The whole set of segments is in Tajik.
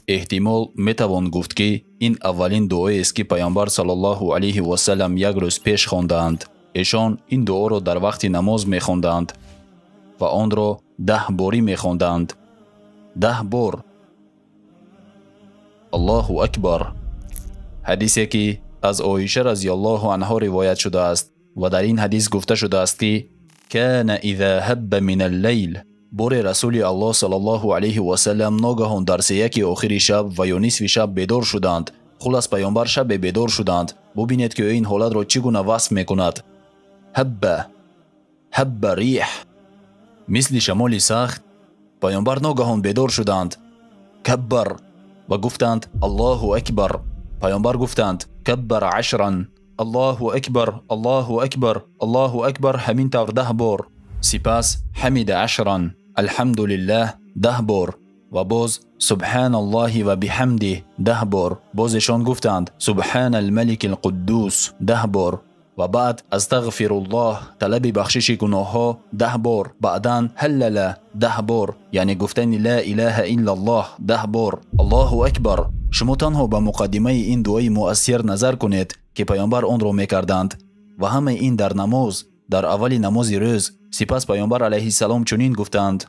Эҳтимол метавон гуфт, ки ин аввалин дуоест, ки Пайғамбар саллаллоҳу алайҳи васаллам як рӯз пеш хондаанд. Эшон ин дуоро дар вақти намоз мехонданд ва онро 10 борӣ мехонданд. 10 бор. Аллоҳу акбар. Ҳадисе ки аз Оиша разияллоҳу анҳо ривоят шудааст ва дар ин ҳадис гуфта шудааст, ки кана иза ҳабба минал лайл. Боре Расули Аллоҳ саллаллоҳу алайҳи васаллам ногаҳон дар сеяки охири шаб ва ё нисфи шаб бедор шуданд. Хулас, Пайғамбар шабе бедор шуданд. Бубинед, ки ӯ ин ҳолатро чӣ гуна васф мекунад. Ҳабба, ҳабба риҳ, мисли шамоли сахт. Пайғамбар ногаҳон бедор шуданд. Каббар ва гуфтанд: Аллоҳу акбар. Пайғамбар гуфтанд: каббар ашран, Аллоҳу акбар, Аллоҳу акбар, Аллоҳу акбар, ҳамин тавр 10 бор. Сипас ҳамида ашран, алҳамдулиллаҳ 10 бор ва боз субҳаналлоҳи ва биҳамдиҳ 10 бор. Боз эшон гуфтанд: субҳанал маликил қуддус 10 бор ва баъд астағфируллоҳ, талаби бахшиши гуноҳҳо 10 бор. Баъдан ҳаллала 10 бор, яъне гуфтани ла илаҳа иллаллоҳ 10 бор. Аллоҳу акбар. Шумо танҳо ба муқаддимаи ин дуои муассир назар кунед, ки Пайғамбар онро мекарданд ва ҳамаи ин дар намоз, дар аввали намози рӯз. Сипас Пайғамбар алайҳиссалом чунин гуфтанд: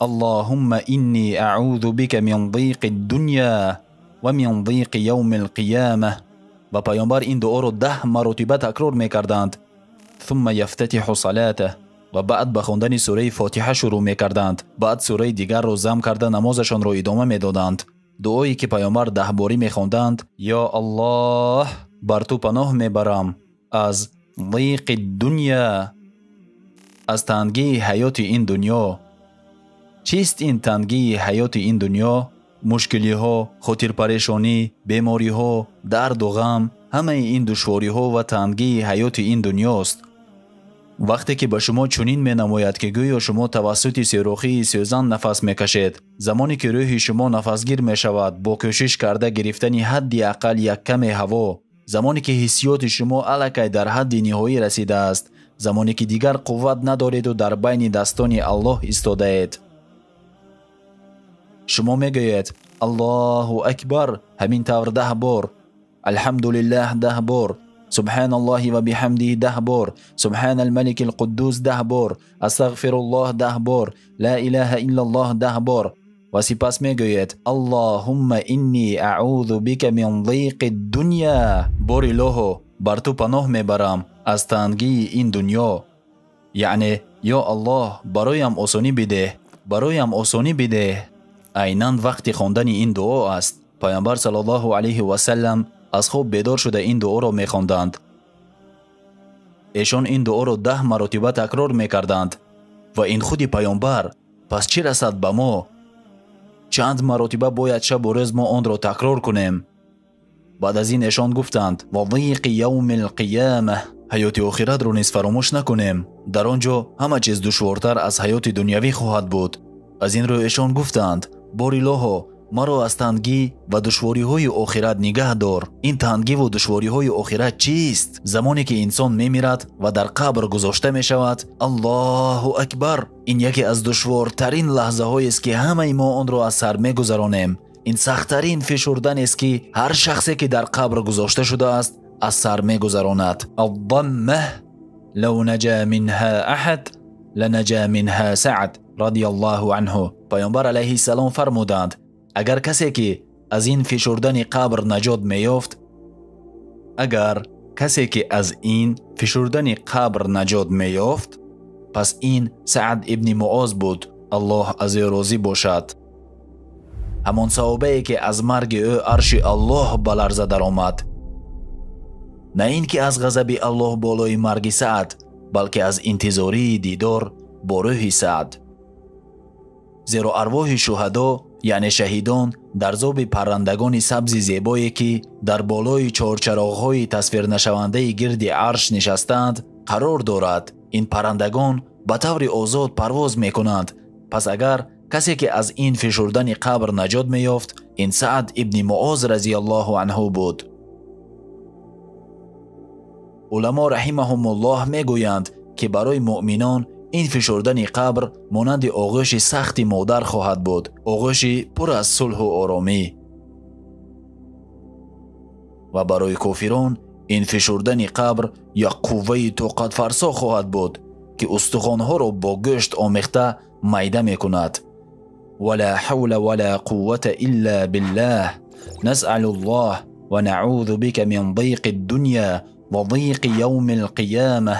Аллоҳумма инни аъузу бика мин диқи дунё ва мин диқи явмил қиёма. Ва Пайғамбар ин дуоро 10 маротиба такрор мекарданд. Сумма яфтатиҳу салатаҳ. Ва баъд ба хондани сураи Фотиҳа шурӯъ мекарданд. Баъд сураи дигарро зам карда намозашонро идома медоданд. Дуое ки Пайғамбар 10 борӣ мехонданд: Ё Аллоҳ, бар ту паноҳ мебарам аз диқи дунё, аз тангии ҳаёти ин дунё. Чист ин тангии ҳаёти ин дунё? Мушкилиҳо, хотирпарешонӣ, бемориҳо, дарду ғам, ҳамаи ин душвориҳо ва тангии ҳаёти ин дунёст. Вақте ки ба шумо чунин менамояд, ки гӯё шумо тавассути сӯрохии сӯзан нафас мекашед, замоне ки рӯҳи шумо нафасгир мешавад бо кӯшиш карда гирифтани ҳадди ақал як каме ҳаво, замоне ки ҳиссиёти шумо аллакай дар ҳадди ниҳоӣ расидааст, замоне ки дигар қувват надореду дар байни дастони Аллоҳ истодаед, шумо мегӯед: Аллоҳу акбар, ҳамин тавр 10 бор, алҳамдулиллаҳ 10 бор, субҳаналлоҳи ва биҳамдиҳ 10 бор, субҳанал маликил қуддус 10 бор, астағфируллоҳ 10 бор, ла илаҳа иллаллоҳ 10 бор. Ва сипас мегӯед: Аллоҳумма инни аъузу бика мин диқи дунё. Бор илоҳо, бар ту паноҳ мебарам аз тангии ин дунё. Яъне, ё Аллоҳ, бароям осонӣ бидеҳ, бароям осонӣ бидеҳ. Айнан вақти хондани ин дуо аст. Пайғамбар саллаллоҳу алайҳи васаллам аз хоб бедор шуда ин дуоро мехонданд. Эшон ин дуоро 10 маротиба такрор мекарданд. Ва ин худи Пайғамбар. Пас чӣ расад ба мо? Чанд маротиба бояд шабу рӯз мо онро такрор кунем? Баъд аз ин эшон гуфтанд: ва диқи явмил қиёма. Ҳаёти охиратро низ фаромӯш накунем. Дар он ҷо ҳама чиз душвортар аз ҳаёти дунявӣ хоҳад буд. Аз ин рӯ эшон гуфтанд: бор илоҳо, маро аз тангӣ ва душвориҳои охират нигаҳ дор. Ин тангиву душвориҳои охират чист? Замоне ки инсон мемирад ва дар қабр гузошта мешавад, Аллоҳу акбар, ин яке аз душвортарин лаҳзаҳоест, ки ҳамаи мо онро аз сар мегузаронем. Ин сахттарин фишурданест, ки ҳар шахсе ки дар қабр гузошта шудааст аз сар мегузаронад. Аддаммah лав наҷа минҳа аҳад ланаҷа минҳа Саъд радияллоҳу анҳу. Пайғамбар алайҳиссалом фармуданд: агар касе ки аз ин фишурдани қабр наҷот меёфт, агар касе ки аз ин фишурдани қабр наҷот меёфт, пас ин Саъд ибни Муоз буд, Аллоҳ аз ӯ розӣ бошад. Ҳамон саҳобае ки аз марги ӯ арши Аллоҳ ба ларза даромад. На ин ки аз ғазаби Аллоҳ болои марги Саъд, балки аз интизории дидор бо рӯҳи Саъд. Зеро арвоҳи шуҳадо, яъне шаҳидон, дар зоби паррандагони сабзи зебое ки дар болои чорчароғҳои тасвирнашавандаи гирди арш нишастаанд, қарор дорад. Ин паррандагон ба таври озод парвоз мекунанд. Пас агар касе ки аз ин фишурдани қабр наҷот меёфт, ин Саъд ибни Муоз разияллоҳу анҳу буд. Уламо раҳимаҳумуллоҳ мегӯянд, ки барои муъминон ин фишурдани қабр монанди оғӯши сахти модар хоҳад буд, оғӯши пур аз сулҳу оромӣ. Ва барои кофирон ин фишурдани қабр як қувваи тоқатфарсо хоҳад буд, ки устухонҳоро бо гӯшт омехта майда мекунад. Вала ҳавла вала қуввата илла биллаҳ. Насъалуллоҳ ва наъузу бика мин диқи ддунья ва диқи явми лқиёма.